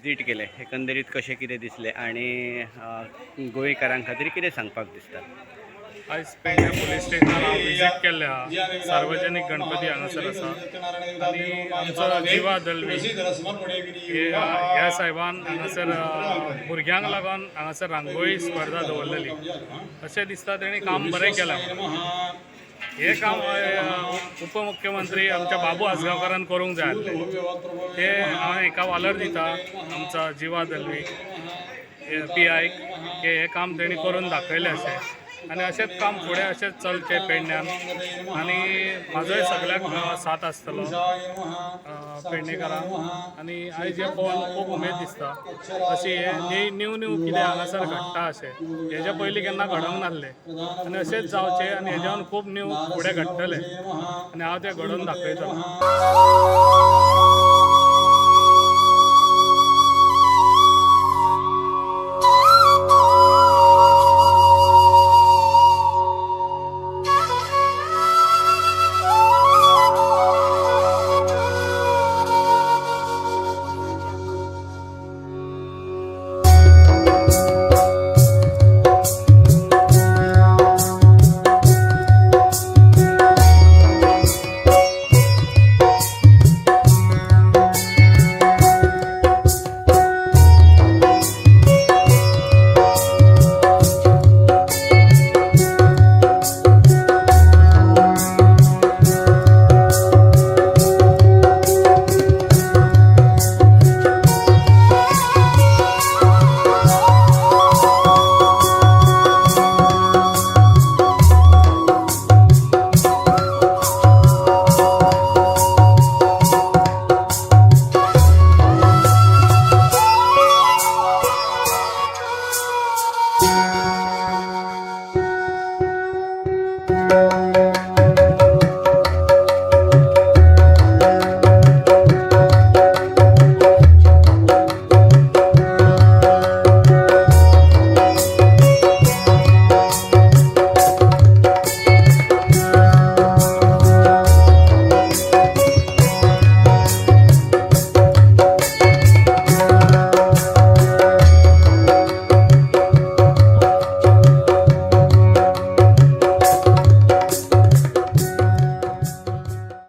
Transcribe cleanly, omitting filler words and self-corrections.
Visit केलें, एकंदरीत कशें कितें दिसलें आनी गोंयकारां खातीर कितें सांगपाक दिसता? आयज पेडणे पुलीस स्टेशनार हांव विजीट केल्लें आहा. सार्वजनीक गणपती हांगासर आसा आनी आमचो जिवा दलवी ह्या साहेबान हांगासर भुरग्यांक लागून हांगासर रांगोळी स्पर्धा दवरलेली. अशें दिसता तेणी काम बरें केलां. हें काम उपमुख्यमंत्री आमच्या बाबू आजगांवकारान करूंक जाय आसलें. ते हांव हेका वालोर दिता, आमचा जिवा दलवी पी आयक, की हें काम तेणी करून दाखयलें अशें. आनी अशेंच काम फुडें अशेंच चलचें पेडण्यान आनी म्हाजोय सगळ्याक साथ आसतलो पेडणेकारांक. आनी आयज हें पळोवन खूब उमेद दिसता. अशी हे न्यू न्यू कितें हांगासर घडटा अशें हेज्या पयलीं केन्ना घडोंक नासलें आनी अशेंच जावचें आनी हेज्यान खूब न्यू फुडें घडटलें आनी हांव तें घडोवन दाखयतलो.